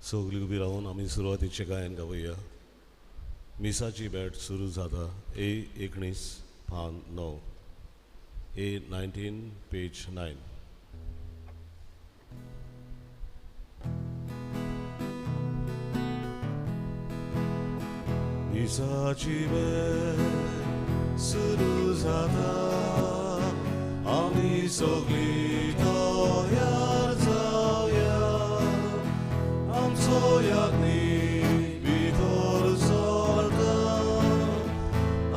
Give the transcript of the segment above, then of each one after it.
सगळीं उबी रावन आमी सुरवातीचें गायन गावया. मिसाची भेट सुरू जाता. ए 19 पान 9, ए 19 पेज 9. मिसाची भेट सुरू जाता, आमी सगळीं तयार जावया, आमचो याज्ञ भितर सरता,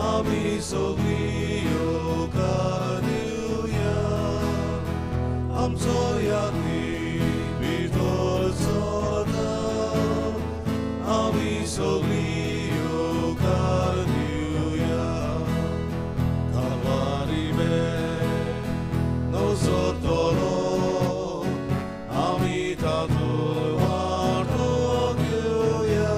आमी सगळीं येवकार दिवया, आमचो याज्ञ भितर सरता, आमी सगळीं येवकार दिवया. कालवारी भेट नवसतलो, आमी तातूंत वांटो घेवया,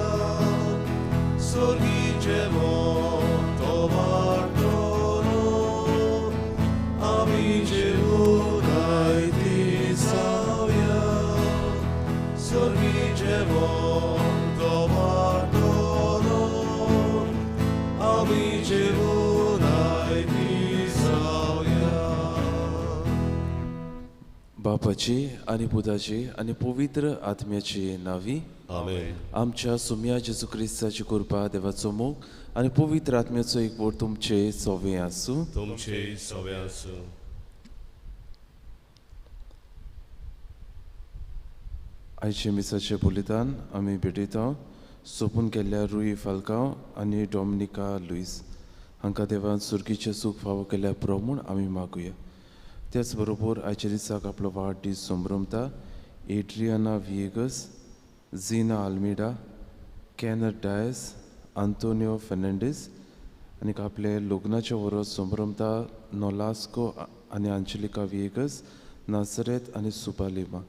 सर्गी जेवण तो वाडटलो, आमी जेवून आयती जावया, सर्गी जेवण तो वाडटलो, आमी जेवून आयती जावया. बापाची आनी पुताची आनी पवित्र आत्म्याची नावी. आमेन. आमच्या सुम्या जेजू क्रिस्ताची कृपा, देवाचो मोग आनी पवित्र आत्म्याचो एकवट तुमचे सवे आसूं. तुमचे सवे आसूं. आयचे मिसाचे बुलितान आमी भेटयता सोपून केल्ल्या रुई फाल्कांव आनी डॉमिनिका लुईस हांकां देवान सुर्गीचें सूख फावो केल्या पुरो म्हूण आमी मागुया. त्याच बरोबर आयच्या दिसाक आपलो वाडदीस संभ्रमता Adriana Viegas, Gina Almeida, Kenner Dias, Antonio Fernandes आनी आपले लग्नाचें वरस संभ्रमता नोलास्को आनी अंजलिका विएगस, नासरेत आनी सुबालिमा.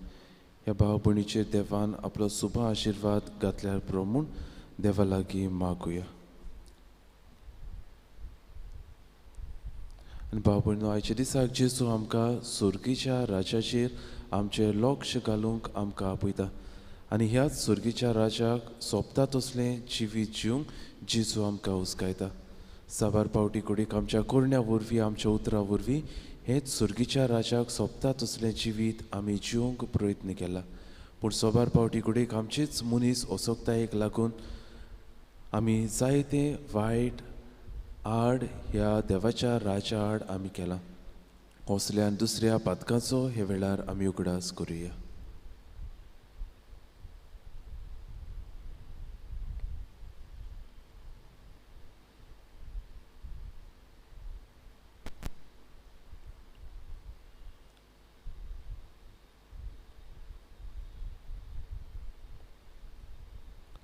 ह्या भाव भयणीचेर देवान आपलो सुबा आशिर्वाद घातल्यार पुरो म्हूण देवा लागीं मागुया. आनी भाव भयणो, आयच्या दिसाक जेजू आमकां सुर्गीच्या राजाचेर आमचें लक्ष घालूंक आमकां आपयता आनी ह्याच सुर्गीच्या राजाक सोंपता तसलें जिवीत जिवंक जेजू आमकां हुस्कायता. साबार पावटी कुडीक आमच्या करण्या वरवीं, आमच्या उतरां वरवीं हेच सुर्गीच्या राजाक सोंपता तसलें जिवीत आमी जिवंक प्रयत्न केला. पूण सोबार पावटी कुडीक आमचेच मनीस असोकतायेक लागून आमी जायते वायट आड ह्या देवाच्या राजा आड आमी केला. असल्यान दुसऱ्या पातकाचो हे वेळार आमी उगडास करुया.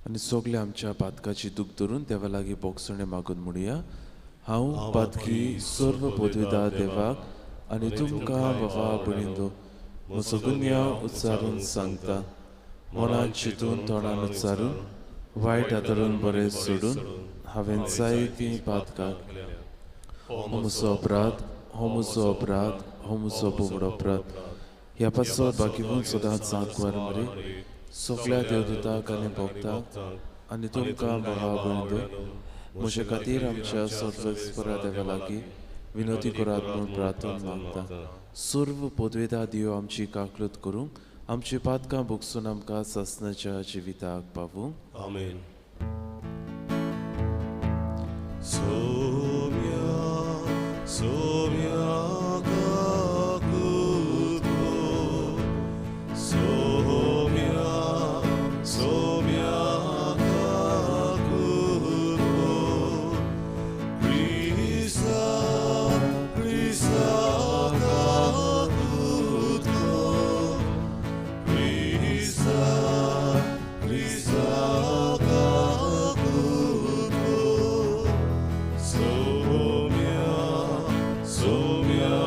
आनी सगल्या आमच्या पातकाची दूख धरून देवा लागीं बोगसणें मागून म्हणुया. हांव पातकी सर्व पदवीदार देवाक आनी तुमकां बाबा भयणींनो म्हजो गुन्यांव उच्चारून सांगता, मनान चिंतून तोंडान उच्चारून वायट आदरून बरें सोडून हांवें जायतीं पातकां. हो म्हजो अपराध, हो म्हजो अपराध, हो म्हजो बोबडो अपराध. ह्या पासत बाकीवून सदांच सांत मरे सगल्या देवदूताक आनी भक्ताक आनी तुमकां बाबा भयणींनो म्हजे खातीर आमच्या सर्वेस्परा देवा लागीं विनवती करात म्हूण प्रार्थना मागता. सर्व पदवेदा दियो आमची काकलूत करूंक, आमची पातकां भोगसून आमकां सासणाच्या जिविताक पावूंक. आमेन. सोम्या सोम्या काकुतो, सोम्या सोम्या काकुतो, क्रिस्ता क्रिस्ता काकुतो, क्रिस्ता क्रिस्ता काकुतो, सोम्या सोम्या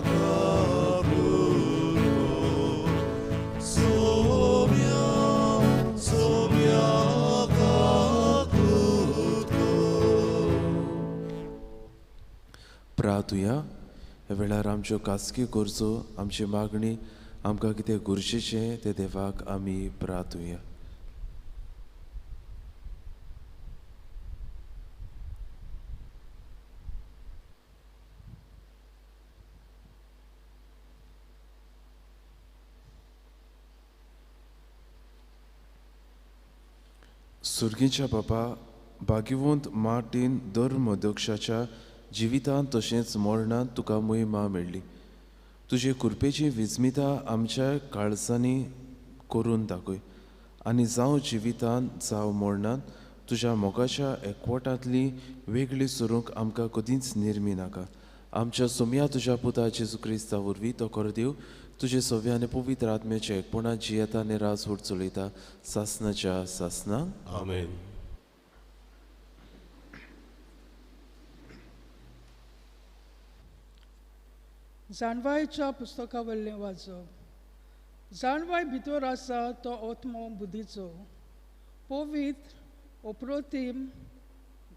काकुतो, सोम्या सोम्या काकुतो. प्रार्थुया. ह्या वेळार आमच्यो खासगी गरजो, आमची मागणी, आमकां कितें गरजेचें तें देवाक आमी प्रार्थुया. सुर्गीच्या बापा, भाग्यवंत मार्टीन धर्मदक्षाच्या जिवितांत तशेंच मरणांत तुका महिमा मेळ्ळी. तुजे कृपेची विस्मिता आमच्या काळजांनी करून दाखय आनी जावं जिवितांत जावं मरणांत तुज्या मोगाच्या एकवटांतली वेगळी सरूंक आमकां कदींच निर्मी नाका. आमच्या सोम्या तुज्या पुता जेजू क्रिस्ता वरवीं तो कर देव तुजे सव्या आनी पवित्र आत्म्याचे एकपणा जियेता आनी राजवट चलयता सासनाच्या सासना. आमेन. जाणवायच्या पुस्तका वयलें वाचप. जाणवाय भितर आसा तो आत्मो बुद्धीचो, पवित्र, अप्रतीम,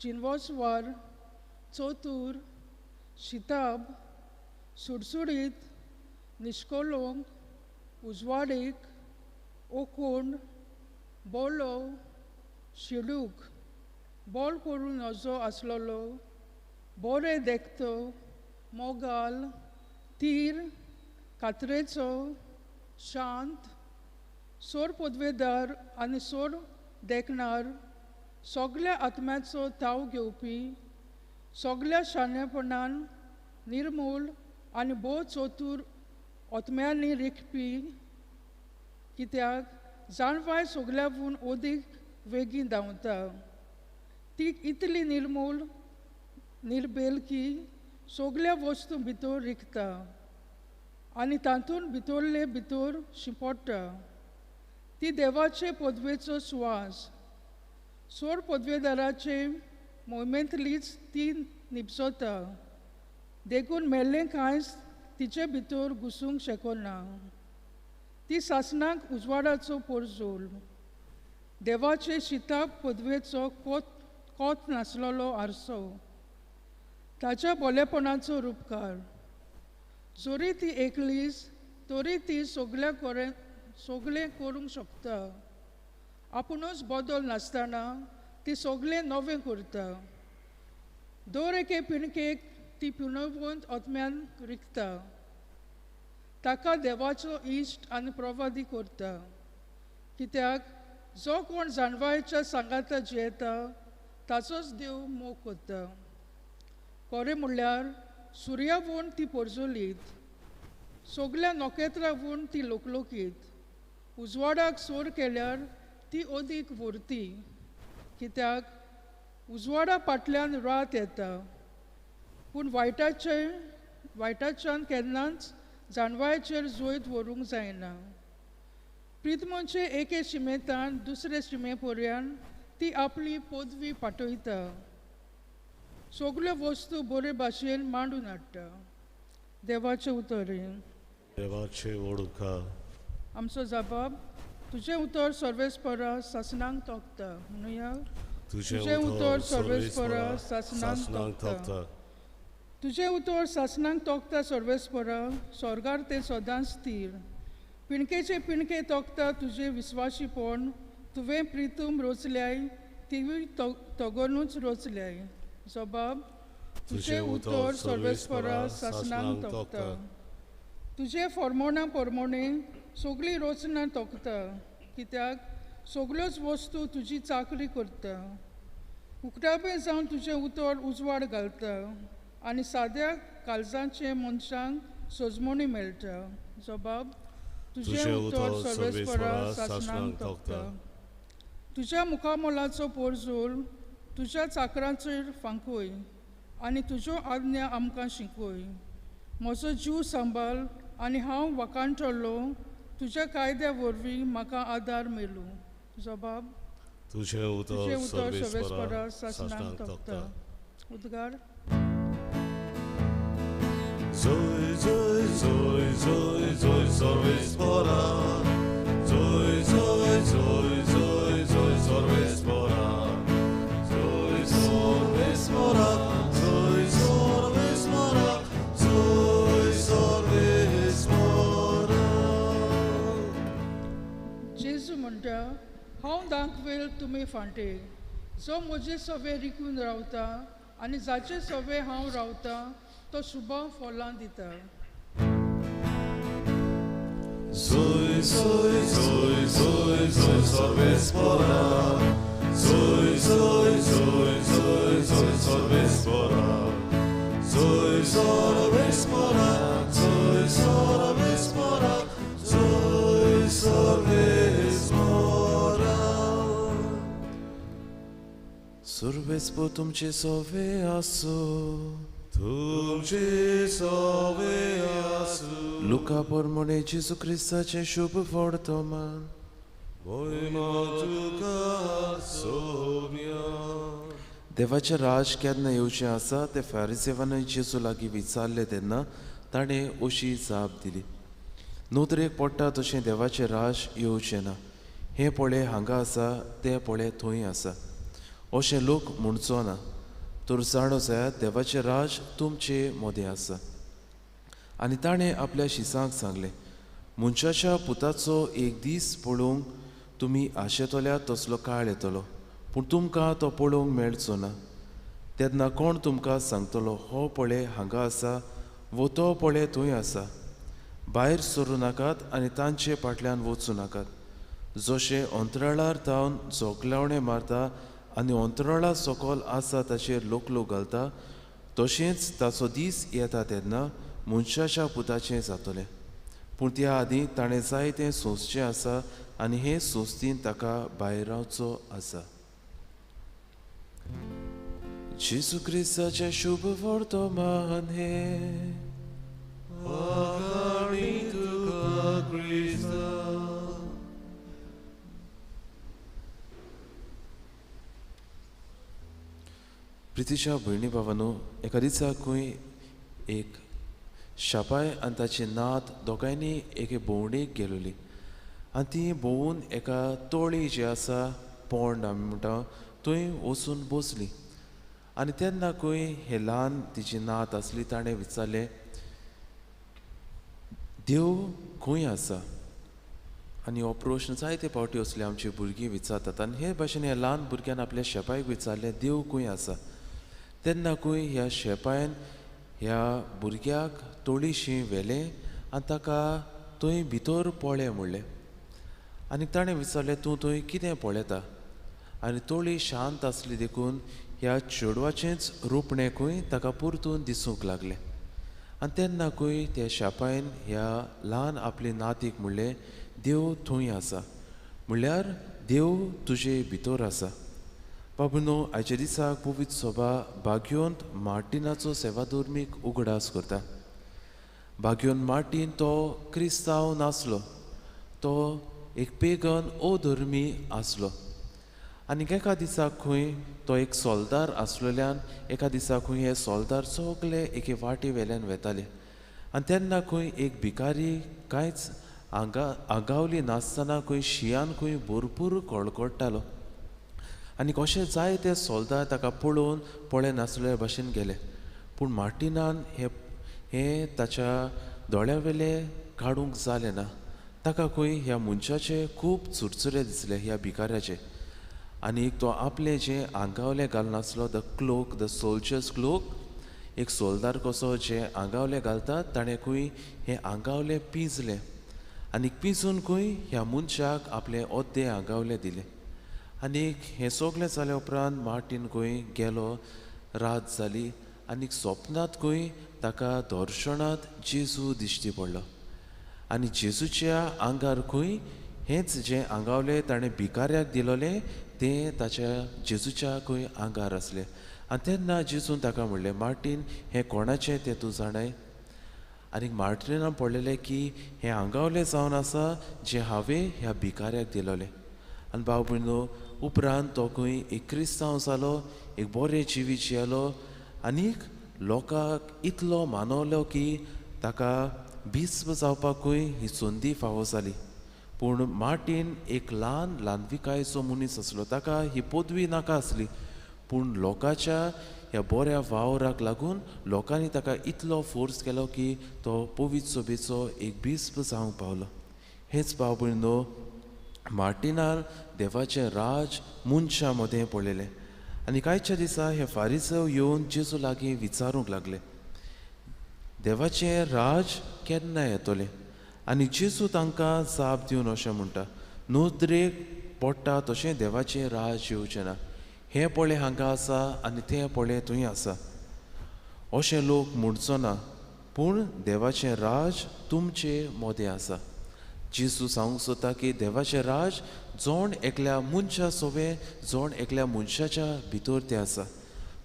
जिनवसवार, चतूर, शिताब, सुडसुडीत, निश्कलंक, उजवाडीक, ओकोण, बोलो, शिडूक, बोल करून नजो आसलेलो, बरें देखतो, मोगाल, तीर, कात्रेचो, शांत, सोर पदवेदार आनी सोर देखणार, सगल्या आत्म्याचो थाव घेवपी, सगल्या शाणेपणान निर्मूल आनी भोव चतूर आत्म्यांनी रिखपी. कित्याक जाणवाय सगल्याहून अदीक वेगीं धांवता, ती इतली निर्मूल निर्बेल की सगल्या वस्तू भितर रिखता आनी तातूंत भितरले भितर शिंपडटा. ती देवाचे पदवेचो सुवास, सोड पदवेदाराचे मोहिमेंतलीच ती निपसता, देखून मेल्लें कांयच तिचे भितर घुसूंक शकना. ती सासणाक उजवाडाचो पोरजोल, देवाचे शिताब पदवेचो कोत नासलेलो आरसो, ताच्या बोलेपणाचो रुपकार. जरी ती एकलीच तरी ती सगळें करूंक शकता. आपुणूच बदल नासतना ती सगळें नवें करता. दर एके पिणकेक ती पिणवंत आत्म्यान रिगता, ताका देवाचो इश्ट आनी प्रवादी करता. कित्याक जो कोण जाणवायच्या सांगाता जियेता ताचोच देव मोग करता. खरें म्हणल्यार सुर्यावून ती पोरजोलीत, सगल्या नखेत्रावून ती लोकलोकीत, उजवाडाक सोर केल्यार ती अदीक व्हरती. कित्याक उजवाडा फाटल्यान रात येता, पूण वायटाच्यान केन्नाच जाणवायचेर जैत व्हरूंक जायना. प्रितमोचे एके शिमेंतान दुसरे शिमे पर्यंत ती आपली पदवी पाठयता, सगल्यो वस्तू बरे भाशेन मांडून हाडटा. देवाचें उतर. देवाचें व्हड उपकार. आमचो जबाब, तुजें उतर सर्वेस्परा सासणांक तोखता. म्हणुया, तुजें उतर सर्वेस्परा सासणांक तोखता. तुजें उतर सासणांक तोखता सर्वेस्परा, स्वर्गार तें सदांच स्थीर. पिणकेचे पिणके तोखता तुजें विस्वाशीपण, तुवें प्रितूम रोचल्याय तिवूय तगोनूच रोचल्याय. जबाब, तुजें उतर सर्वेस्परा सासणांक तोखता. तुजें फॉर्मोणा परमोणे सगळी रचना तोखता, कित्याक सगळ्योच वस्तू तुजी चाकरी करता. उकटापे जावन तुजें उतर उजवाड घालता आनी साद्या काळजाचे मनशांक सजमणी मेळटा. जबाब, तुजें उतर सर्वेस्परा सासणांक तोखता. तुज्या मुखामोलाचो पोरजोल तुज्या चाकरांचेर फांकय आनी तुज्यो आज्ञा आमकां शिकय. म्हजो जीव सांबाळ आनी हांव वाखाणटलो, तुज्या कायद्या वरवीं म्हाका आदार मेळूं. जबाब, तुजें उतर सर्वेस्परा सासणांक तोखता. उद्गार. जोय जोय जोय जोय जोय सर्वेस्परा, जोय जोय जोय जोय जोय सर्वेस्परा, जोय सर्वेस्परा, जोय सर्वेस्परा, जोय सर्वेस्परा. जेजू म्हणटा, हांव दाखवेल तुमी फांटे, जो म्हजे सवे रिकून रावता आनी जाचे सवे हांव रावता तो शुभ फलां दिता. जोय जोय जोय जोय जोय सर्वेस्परा, Zoy zoy zoy zoy zoy sorvespora. Zoy sorvespora, zoy sorvespora, zoy sorvespora. Survespo तुमचे सोवे आसो. तुमचे सोवे आसो. लुका पोरमोणे जेजू क्रिस्ताचें शुभ वर्तमान. मोहिमा तुका सोम्या. देवाचें राज केन्ना येवचें आसा तें फारिसेवान जेजू लागीं विचारलें तेन्ना ताणें अशी जाप दिली, नदरेक पडटा तशें देवाचें राज येवचें ना. हें पळय हांगा आसा, तें पळय थंय आसा, अशें लोक म्हणचो ना. तर जाणो जायात देवाचें राज तुमचे मदें आसा. आनी ताणें आपल्या शिसांक सांगलें, मनशाच्या पुताचो एक दीस पळोवंक तुमी आशेतल्या तसलो काळ येतलो, पूण तुमकां तो पळोवंक मेळचो ना. तेन्ना कोण तुमकां सांगतलो, हो पळय हांगा आसा वो तो पळय थंय आसा. भायर सरूं नाकात आनी तांचे फाटल्यान वचूं नाकात. जशें अंतराळार तावन जोगलावणें मारता आनी अंतराळा सकल आसा ताचेर लोकलो घालता, तशेंच ताचो दीस येता तेन्ना मनशाच्या पुताचें जातलें. पूण त्या आदीं ताणें जायतें सोंसचें आसा आनी हे सोंस्तीन ताका भायर रावचो आसा. जेजू क्रिस्ताचें शुभ वर्तमान हें. वाखाणी तुका क्रिस्ता. प्रितीच्या भयणी भावानो, एका दिसा खंय एक शापाय आनी ताची नात दोगांयनी एके भोंवडेक गेलोली आनी ती भोंवून एका तोळी जी आसा, पोंड आमी म्हणटा, थंय वचून बसली. आनी तेन्ना खंय हे ल्हान तिची नात आसली ताणें विचारलें, देव खंय आसा? आनी हो प्रश्न जायते फावटी असले आमची भुरगीं विचारतात. आनी हे भाशेन ह्या ल्हान भुरग्यान आपल्या शेपायक विचारलें, देव खंय आसा? तेन्ना खंय ह्या शेपायन ह्या भुरग्याक तोळीशी व्हेलें आनी ताका थंय भितर पळय म्हणलें. आनी ताणें विचारलें, तूं थंय कितें पळयता? आनी तोळी शांत आसली देखून ह्या चेडवाचेंच रुपणें खंय ताका परतून दिसूंक लागलें. आनी तेन्ना खंय त्या शापायन ह्या ल्हान आपले नातीक म्हणलें, देव थंय आसा, म्हणल्यार देव तुजे भितर आसा. बाबूनो, आयच्या दिसाक पवित्र सभा बाग्योंत मार्टिनाचो सेवाधर्मीक उगडास करता. बाग्योन मार्टीन तो क्रिस्तांव नासलो, तो एक पेगन अधर्मी आसलो. आनी एका दिसा खंय तो एक सोल्दार आसलेल्यान एका दिसा खंय हे सोल्दार सगळे एके वाटे वेल्यान वेताले आनी तेन्ना खंय एक भिकारी कांयच आगावली नासतना खंय शियान खंय भरपूर कडकडटालो आनी कशें जाय ते सोल्दार ताका पळोवन पळय नासले भाशेन गेले. पूण मार्टिनान हें ताच्या दोळ्या वेले काडूंक जालें ना. ताका खंय ह्या मनशाचे खूब चुरचुरे दिसले, ह्या भिकाऱ्याचे. आनी तो आपलें जें आंगावलें घालनासलो, the cloak, the soldier's cloak, एक सोल्दार कसो जें आंगावलें घालतात, ताणें खंय हें आंगावलें पिंजलें आनी पिंजून खंय ह्या मनशाक आपलें अद्दें आंगावलें दिलें. आनी हें सगळें जाल्या उपरांत मार्टीन खंय गेलो, रात जाली आनी सपनांत खंय ताका दर्शनांत जेजू दिश्टी पडलो आनी जेजूच्या आंगार खंय हेंच जें आंगावलें ताणें भिकाऱ्याक दिलोलें तें ताच्या जेजूच्या खंय आंगार आसलें. आनी तेन्ना जेजून ताका म्हणलें, मार्टीन, हें कोणाचें तें तूं जाणाय? आनी मार्टिनान पळयलें की हें आंगावलें जावन आसा जें हांवें ह्या भिकाऱ्याक दिलोलें. आनी भाव भयणो, उपरांत तो खंय एक क्रिस्तांव जालो, एक बरें जिवीत जियेलो आनीक लोकांक इतलो मानवलो की ताका बिस्प जावपाकूय ही संदी फावो जाली. पूण मार्टीन एक ल्हान ल्हानविकायेचो मनीस आसलो, ताका ही पदवी नाका आसली. पूण लोकांच्या ह्या बऱ्या वावराक लागून लोकांनी ताका इतलो फोर्स केलो की तो पवित्र सभेचो एक बिस्प जावंक पावलो. हेच भाव भयणो, मार्टिनान देवाचें राज मनशां मदें पळयलें. आनी कांयच्या दिसा हे फारिसव येवन जेजू लागीं विचारूंक लागले, देवाचें राज केन्ना येतलें? आनी जेजू तांकां जाप दिवन अशें म्हणटा, नदरेक पडटा तशें देवाचें राज येवचें ना. हें पळय हांगा आसा आनी तें पळय थंय आसा अशें लोक म्हणचो ना, पूण देवाचें राज तुमचे मदें आसा. जेजू सांगूंक सोदता की देवाचें राज जण एकल्या मनशा सोबें, जण एकल्या मनशाच्या भितर तें आसा.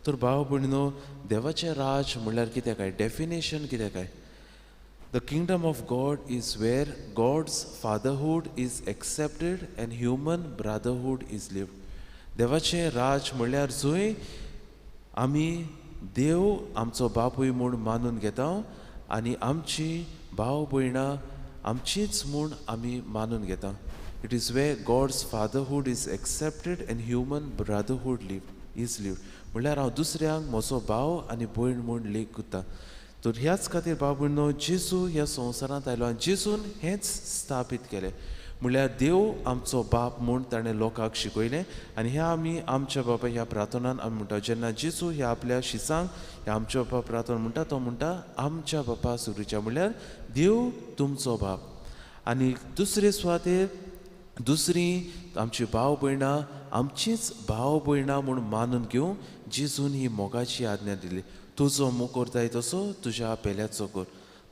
तर भाव भयणीनो, देवाचें राज म्हणल्यार कितें काय, डेफिनेशन कितें काय? The kingdom of God is where God's fatherhood is accepted and human brotherhood is lived. देवाचें राज म्हणल्यार जंय आमी देव आमचो बापूय म्हूण मानून घेता आनी आमची भाव भयणां आमचीच म्हूण आमी मानून घेता. It is where God's fatherhood is accepted and human brotherhood is lived. म्हणल्यार हांव दुसऱ्यांक म्हजो भाव आनी भयण म्हूण लेखता. तर ह्याच खातीर भाव भयणो, जेजू ह्या संवसारांत आयलो आनी जेजून हेंच स्थापीत केलें. म्हणल्यार देव आमचो बाप म्हूण ताणें लोकांक शिकयलें. आनी ह्या आमी आमच्या बापा ह्या प्रार्थनान आमी म्हणटा, जेन्ना जेजू ह्या आपल्या शिसांक ह्या आमच्या बापा प्रार्थना म्हणटा, तो म्हणटा आमच्या बापा सुरीच्या, म्हणल्यार देव तुमचो बाप. आनी दुसरे सुवातेर दुसरी आमची भाव भयणां आमचीच भाव भयणां म्हूण मानून घेवन जेजून ही मोगाची आज्ञा दिली, तुजो मोग करताय तसो तुज्या पेल्याचो कर.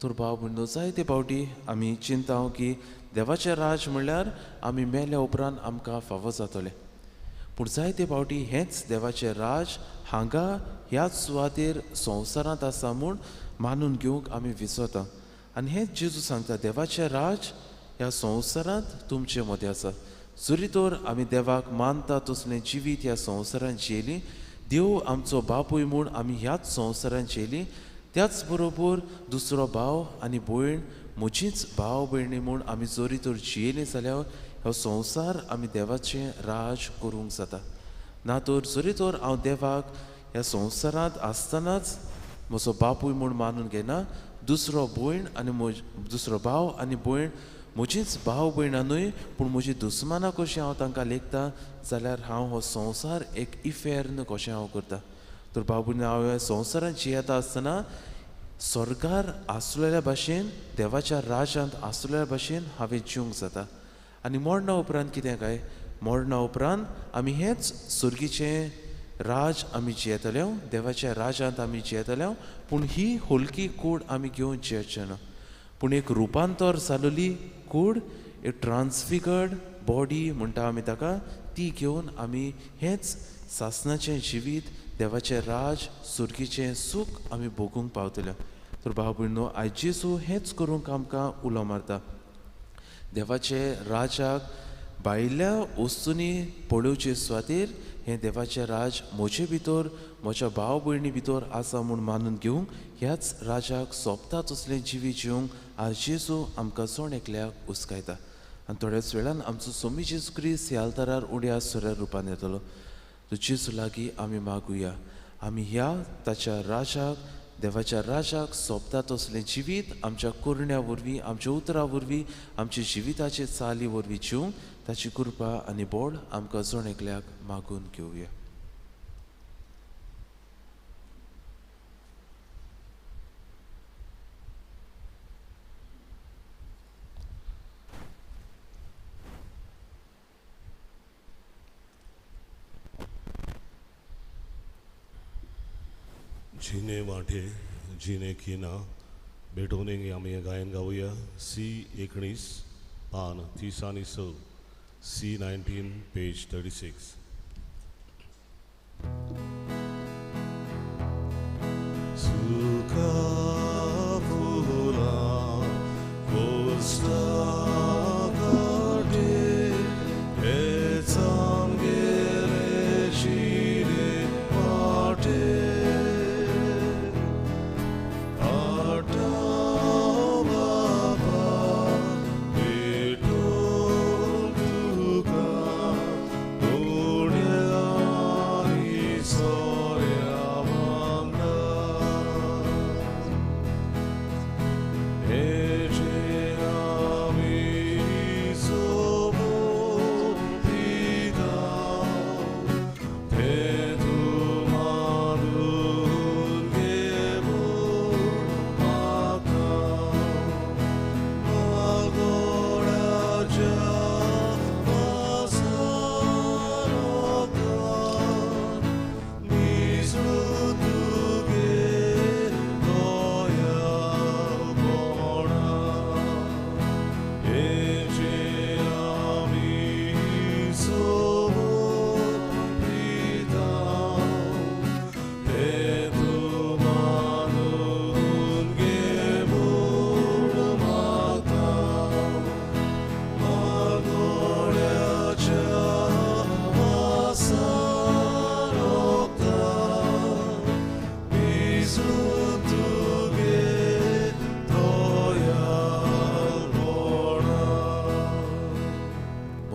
तर भाव भयणो, जायते फावटी आमी चिंता की देवाचें राज म्हणल्यार आमी मेल्या उपरांत आमकां फावो जातलें, पूण जायते फावटी हेंच देवाचें राज हांगा ह्याच सुवातेर संवसारांत आसा म्हूण मानून घेवंक आमी विसरता. आनी हेंच जेजू सांगता, देवाचें राज ह्या संवसारांत तुमचे मदें आसा. जरी तर आमी देवाक मानता तसलें जिवीत ह्या संवसारांत जियेलीं, देव आमचो बापूय म्हूण आमी ह्याच संवसारांत जियेलीं, त्याच बरोबर दुसरो भाव आनी भयण म्हजीच भाव भयणी म्हूण आमी जरी तर जियेलीं जाल्यार हो संवसार आमी देवाचें राज करूंक जाता. ना तर जरी तर हांव देवाक ह्या संवसारांत आसतनाच म्हजो बापूय म्हूण मानून घेना, दुसरो भयण आनी दुसरो भाव आनी भयण म्हजीच भाव भयणां न्हय पूण म्हजी दुस्मानां कशीं हांव तांकां लेखता जाल्यार हांव हो संवसार एक इफेर्न कशें हांव करता. तर भाव भयणी, हांव ह्या संवसारांत जियेता आसतना स्वर्गार आसलेल्या भाशेन, देवाच्या राजांत आसलेल्या भाशेन हांवें जिवंक जाता. आनी मरणा उपरांत कितें काय, मरणा उपरांत आमी हेंच सुर्गीचें राज आमी जियेतले, देवाच्या राजांत आमी जियेतले, पूण ही होलकी कूड आमी घेवन जियेचे ना, पूण एक रुपांतर जालोली कूड, एक ट्रान्सफिगर्ड बॉडी म्हणटा आमी ताका, ती घेवन आमी हेंच सासणाचें जिवीत, देवाचें राज, सुर्गीचें सूख आमी भोगूंक पावतले. तर भाव भयणो, आयज जेजू हेंच करूंक आमकां उलो मारता. देवाचे राजाक भायल्या वस्तूंनी पळोवचे सुवातेर हें देवाचें राज म्हजे भितर, म्हज्या भाव भयणी भितर आसा म्हूण मानून घेवंक ह्याच राजाक सोंपता तसलें जिवीत जिवंक आज जेजू आमकां जण एकल्याक उस्कायता. आनी थोड्याच वेळान आमचो सोमी जेजू क्रिस्त ह्या आल्तारार उड्या सोऱ्या रुपान येतलो. तर जेजू लागीं आमी मागुया, आमी ह्या ताच्या राजाक, देवाच्या राजाक सोंपता तसलें जिवीत आमच्या करण्या वरवीं, आमच्या उतरां वरवीं, आमच्या जिविताचे चाली वरवीं जिवंक ताची कृपा आनी बोड आमकां जण एकल्याक मागून घेवया. जिने वाटे जिने खिना भेटोवणेक आमी गायन गावया. सी 19 पान 30 आनी 6, सी 19 पेज 36. सुखा फुलां कोसला काटे हेच आमगेले जिणे वाटे, soria wanda.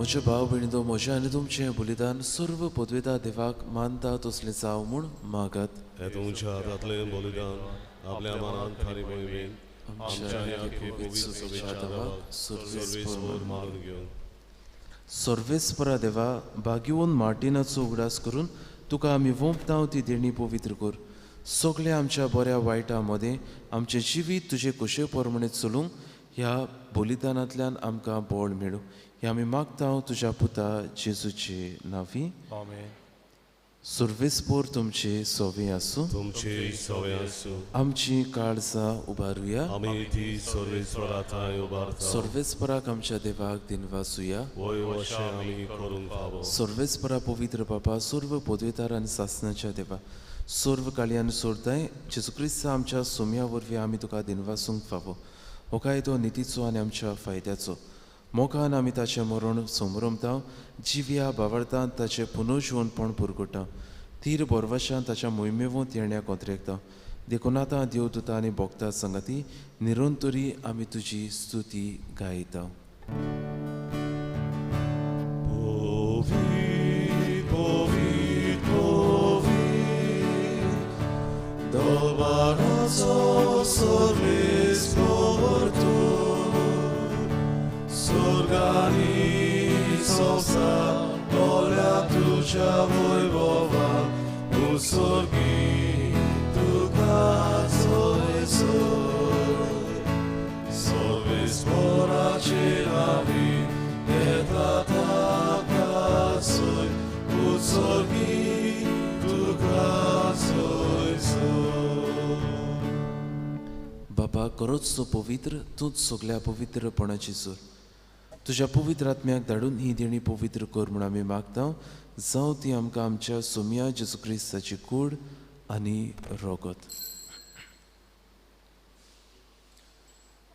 म्हज्या भाव भयणींनो, म्हजें आनी तुमचें बलिदान सर्व पदवेता देवाक मानता तसलें जावं म्हूण मागात. हें तुमच्या हातांतलें बलिदान आपल्या मनान थारी मोहिमेन आमच्या पवित्र सभेच्या देवाक सर्वेस्पर मानून घेवन. सर्वेस्परा देवा, भाग्यवंत मार्टिनाचो उगडास करून तुका आमी वोंपता ती देणी पवित्र कर. सगळें आमच्या बऱ्या वायटा मदें आमचें जिवीत तुजे कशे प्रमाणे चलूंक ह्या बलिदानांतल्यान आमकां बळ मेळूं हें आमी मागता तुज्या पुता जेजूचे नांवी. आमेन. सर्वेस्पर तुमचे सोवे आसूं. तुमचे सोवे आसूं. आमची काळजां उबारुया. आमी ती सर्वेस्परा थंय उबारता. सर्वेस्पराक आमच्या देवाक दिनवासुया. वय अशें आमी करूंक फावो. सर्वेस्परा पवित्र बापा, सर्व पदवेदार आनी सासणाच्या देवा, सर्व काळी आनी सोरताय जेजू क्रिस्ता आमच्या सोम्या वरवीं आमी तुका दिनवासूंक फावो. हो कायदो नितीचो आनी आमच्या फायद्याचो. मोगान आमी ताचें मरण समरमता, जिव्या भावार्थान ताचें पुनर्जिवनपण पुरगुटा, थीर बोरवाशान ताच्या मोहिमेवंत येण्या कोंत्रेकता. देखून आतां देवदूता आनी भोगता संगती निरंतरी आमी तुजी स्तुती गायता. Sorgani संसार बोल्या तुझ्या वैभवान उर्सगी तुका सोय सर्वेस्पराचे नांवी येता ताका सोय उर्सगी तुका सोय. बाबा, खरोच तूं पवित्र, तूंच सगल्या पवित्रपणाची सूर. तुज्या पवित्र आत्म्याक धाडून ही देणी पवित्र कर म्हूण आमी मागता. जावं ती आमकां आमच्या सोम्या जेजू क्रिस्ताची कूड आनी रोगत.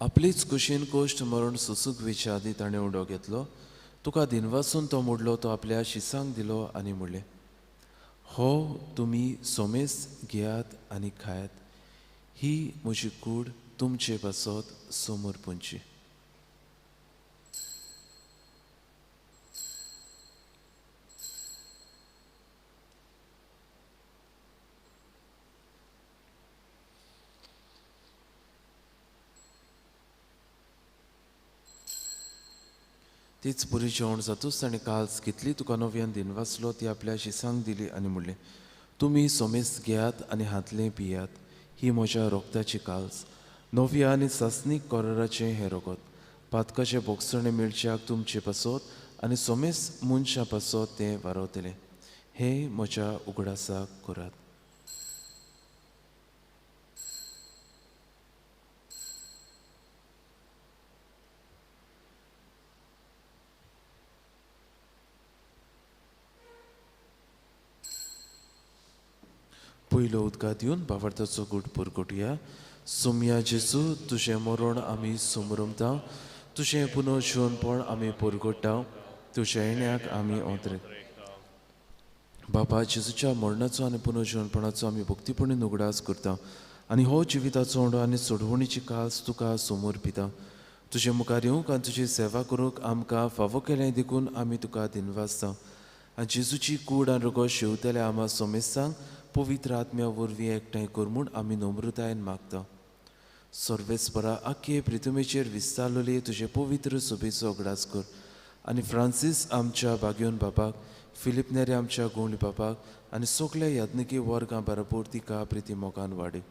आपलीच कुशीन कोश्ट मरण सोसूंक वेच्या आदीं ताणें उडो घेतलो. तुका दिनवासून तो मोडलो, तो आपल्या शिसांक दिलो आनी म्हणलें, हो तुमी सोमेस घेयात आनी खायात, ही म्हजी कूड तुमचे पासत समर्पणची. तीच पुरी जेवण जातूच ताणें काल्स घेतली, तुका नव्यान दिनवासलो, ती आपल्या शिसांक दिली आनी म्हणलें, तुमी सोमेस घेयात आनी हातलें पियात, ही म्हज्या रोगताची काल्स, नव्या आनी सासणीक कराराचें हें रोगत. पातकाचें भोगसणें मेळच्याक तुमचे पासत आनी सोमेस मनशां पासत तें वारवतलें. हें म्हज्या उगडासाक करात. पयलो उदकां दिवन भावार्थाचो गूट पुरगुटया. सोम्या जेजू, तुजें मरण आमी समरमता, तुजें पुनर्जिवनपण आमी पुरगुट्टा, तुज्या येण्याक आमी ओंतरे. बाबा, जेजूच्या मरणाचो आनी पुनर्जिवनपणाचो आमी भक्तीपणी उगडास करता आनी हो जिविताचो उंडो आनी सोडवणीची कास तुका समर्पिता. तुजे मुखार येवंक आनी तुजी सेवा करूंक आमकां फावो केलें देखून आमी तुका दिनवासता. आनी जेजूची कूड आनी रोगो शेवतल्या आमा सोमेस्तांक पवित्र आत्म्या वरवीं एकठांय कर म्हूण आमी नम्रतायेन मागता. सर्वेस्परा, आख्खे प्रितुमेचेर विस्तारलेले तुजे पवित्र सभेचो उगडास कर आनी फ्रांसीस आमच्या बाग्योन बापाक, फिलीप नेरे आमच्या गोंवली बापाक आनी सगल्या याज्ञिकी वर्गां बरोबर तिका प्रिती मोगान वाडय.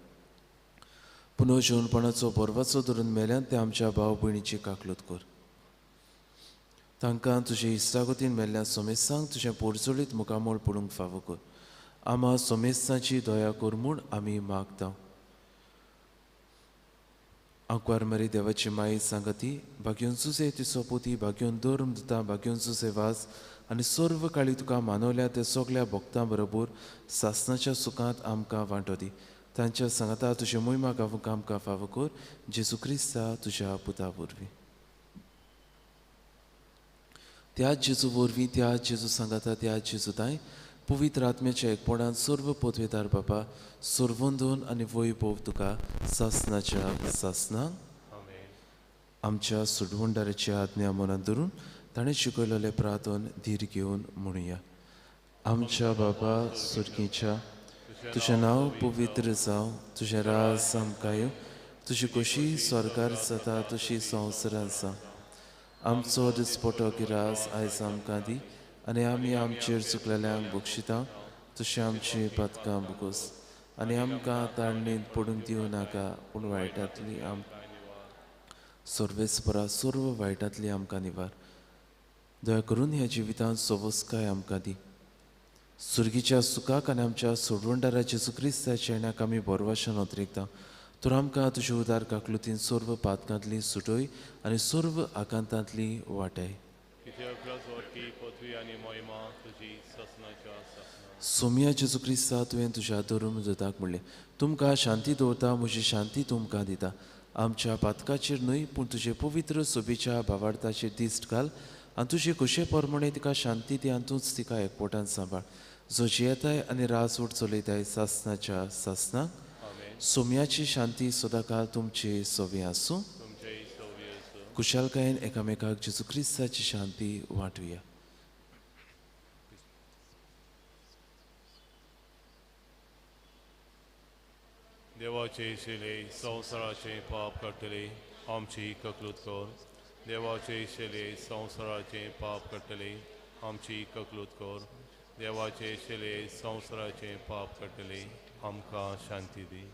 पुनर्जिवनपणाचो बरवाचो धरून मेल्यान ते आमच्या भाव भयणीची काकलूत कर. तांकां तुजे इश्टागतीन मेल्ल्या सोमेस्तांक तुजें पोरजोळीत मुखामळ पडूंक फावो कर. आमा सोमेस्तांची दया कर म्हूण आमी मागता. आंकवार मरी देवाची माई सांगती, भाग्योन सुसे तिचो पोती, भाग्योन धर्म दिता, भाग्योन सुसे वास आनी सर्व काळी तुका मानवल्या त्या सगल्या भक्तां बरोबर सासणाच्या सुखांत आमकां वांटो दी. तांच्या सांगाता तुजे मोहिमा गावूंक आमकां फावो कर, जेजू क्रिस्ता तुज्या पुता वरवीं. त्याच जेजू वरवीं, त्याच जेजू सांगाता, त्याच जेजू तांय पवित्र आत्म्याच्या एकपणान सर्व पदवेदार बापा, सर्वंदून आनी वैभव तुका सासणाच्या सासणाक. आमच्या सुडवणदाराची आज्ञा मनांत धरून ताणें शिकयलेलें प्रार्थन धीर घेवन म्हणुया. आमच्या बाबा सुर्गीच्या, तुजें नांव पवित्र जावं, तुजें राज आमकां येवं, तुजी खोशी स्वर्गार जाता तशी संवसारांत जावं. आमचो दिसपटो गिरास आयज आमकां दी आनी आमी आमचेर चुकलेल्यांक बक्षिता तशें आमची पातकां भोगोस आनी आमकां ताळणींत पडूंक दिवं नाका, पूण वायटांतली आम सर्वेस्परा सर्व वायटांतली आमकां निवार. दया करून ह्या जिवितांत सवस्काय आमकां दी. सुर्गीच्या सुखाक आनी आमच्या सोडवणदारा जेजू क्रिस्ताच्या येण्याक आमी बोरवाशान ओतरेकता. तर आमकां तुजे उदार काकलुतीन सर्व पातकांतली सुटय आनी सर्व आकांतांतली वाटाय. सोम्या जेजू क्रिस्ता, तुवें तुज्या धर्म दुताक म्हणलें, तुमकां शांती दवरता, म्हजी शांती तुमकां दिता. आमच्या पातकाचेर न्हय पूण तुजे पवित्र सोबीच्या भावार्थाचेर दिश्ट घाल आनी तुजे खोशे प्रमाणे तिका शांती दी आनी तूंच तिका एकवटान सांबाळ, जो जियेताय आनी राजवट चलयताय सासनाच्या सासनाक. सोम्याची शांती सदांकाळ तुमचे सोबी आसूं. कुशालकायेन एकामेकाक जेजू क्रिस्ताची शांती वांटुया. देवाचे शिले संवसाराचे पाप काडटले आमची ककलूत कर. देवाचे शिले संवसाराचे पाप काडटले आमची ककलूत कर. देवाचे शिले संवसाराचे पाप काडटले आमकां शांती दी.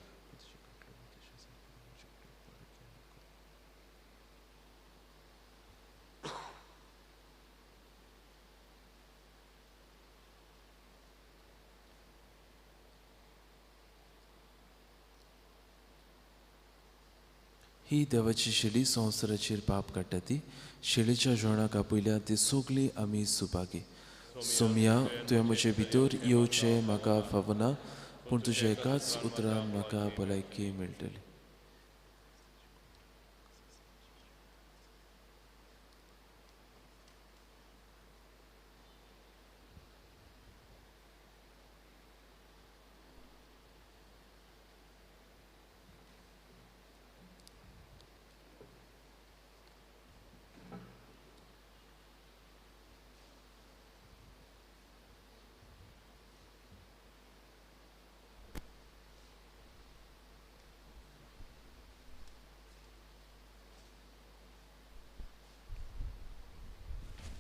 ही देवाची शेली संवसाराचेर पाप काडटा ती शेलीच्या जेवणाक आपयल्या ती सगळी आमी सुभागी. सोमया, तुवें म्हजे भितर येवचें म्हाका फावना, पूण तुज्या एकाच उतरान म्हाका भलायकी मेळटली.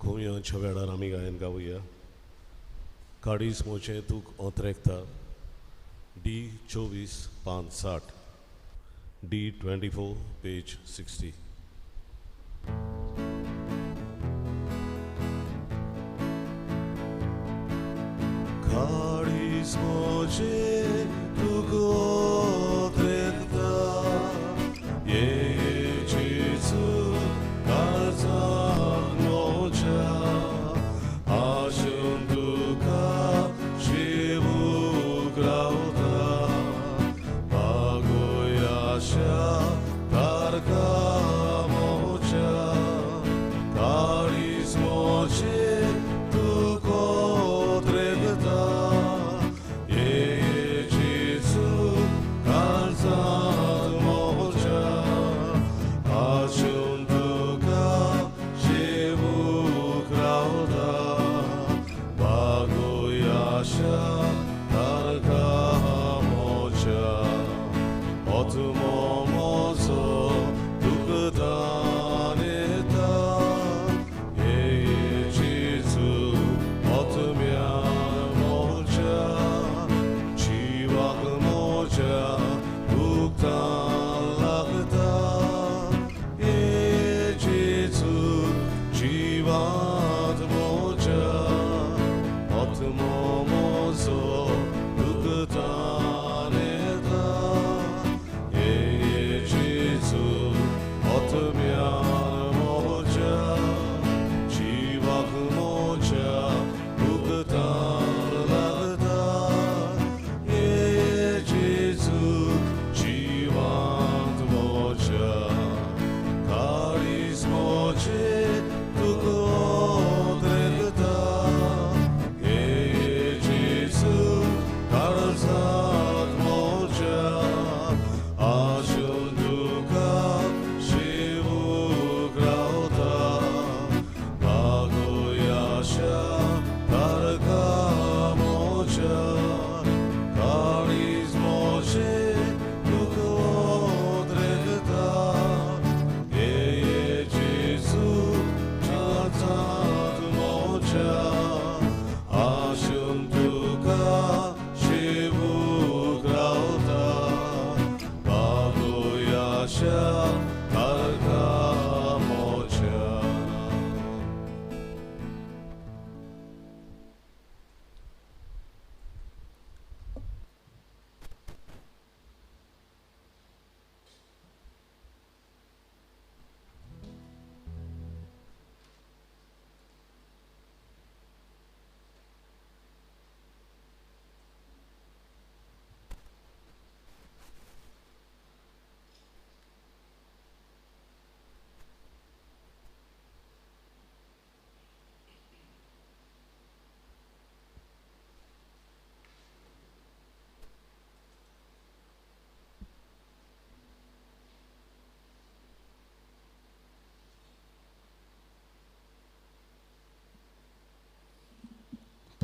कोम्यांच्या वेळार आमी गायन गावया. काडीस मोचें तूं ओतरेकता, डी 24 5 60, डी 24 पेज 60. काडीस मोचें तूं ओतरेकता, ये जेजू काळजाक मोच्या, आशेन तुका शिवूक रावता, बागोय आशा तारका मोच्या, काळीज मोचें तुका ओतरेकता, ये जेजू काळजाक मोच्या, आशेन तुका शिवूक रावता, बागोय आशा तारका मोच्या, आत्मो म्हजो तुका दानयता, ये जेजू आत्म्यान मोच्या, जिवाक मोच्या भुगतान लागता, ये जेजू जिवांत मोच्या, आत्मो म्हजो तुका दानयता, ये जेजू आत्म्यान मोच्या, जिवाक मोच्या भुगतान लागता, ये जेजू जिवांत मोच्या, काळीज मोचें तुका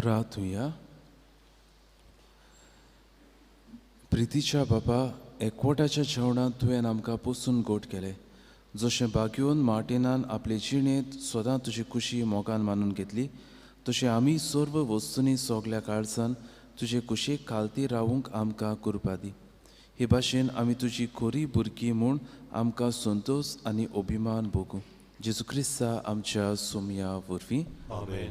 प्रार्थुया. प्रितीच्या बापा, एकवटाच्या जेवणांत तुवें आमकां पोसून गोट केले. जशें बाग्योन मार्टिनान आपले जिणेंत सदां तुजी कुशी मोगान मानून घेतली, तशें आमी सर्व वस्तूंनी सगल्या काळजान तुजे कुशेक खालती रावूंक आमकां कुरपा दी. हे भाशेन आमी तुजी खरी भुरगीं म्हूण आमकां संतोश आनी अभिमान भोगूं. जेजू क्रिस्ता आमच्या सोमया वरवीं. आमेन.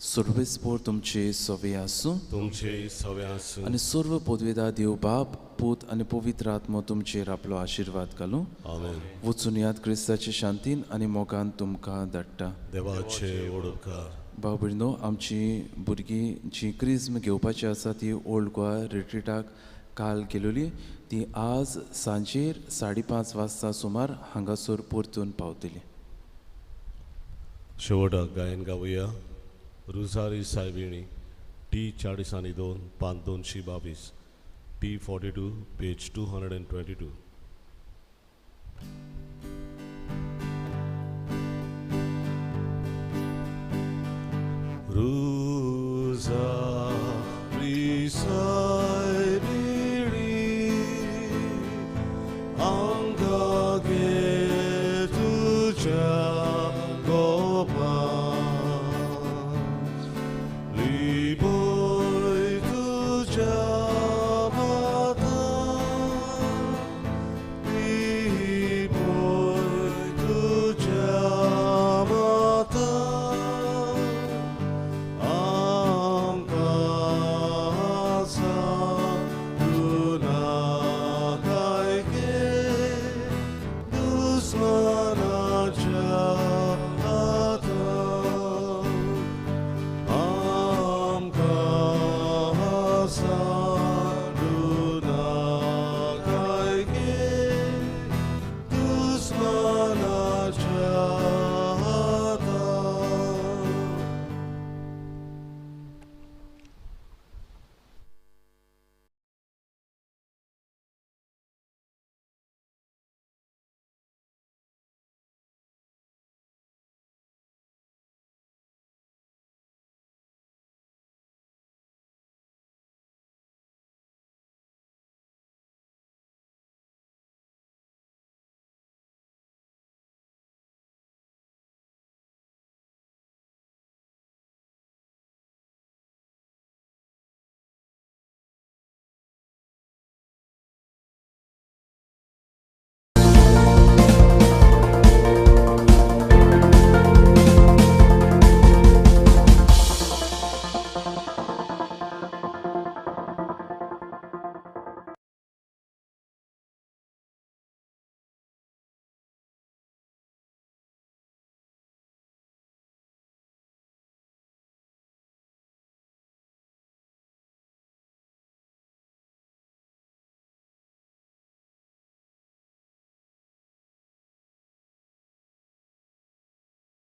सर्वेस्पोर तुमचे सवे आसूं. तुमचे सवे आसूं. आनी सर्व पदवेदा देव बाप, पूत आनी पवित्र आत्मो तुमचेर आपलो आशिर्वाद घालूं. आमेन. वचून याद क्रिस्ताचे शांतीन आनी मोगान तुमकां धाडटा. देवाचे ओडकार. भाव भयणो, आमची भुरगीं जी क्रिज्म घेवपाची आसा ती ओल्ड गोवा रिट्रिटाक काल गेलोली, ती आज सांजेर 5:30 वाजता सुमार हांगासर परतून पावतली. शेवटाक गायन गावया रुजारी सायबिणी टी 42 पांच 222 टी 42 पेज 222.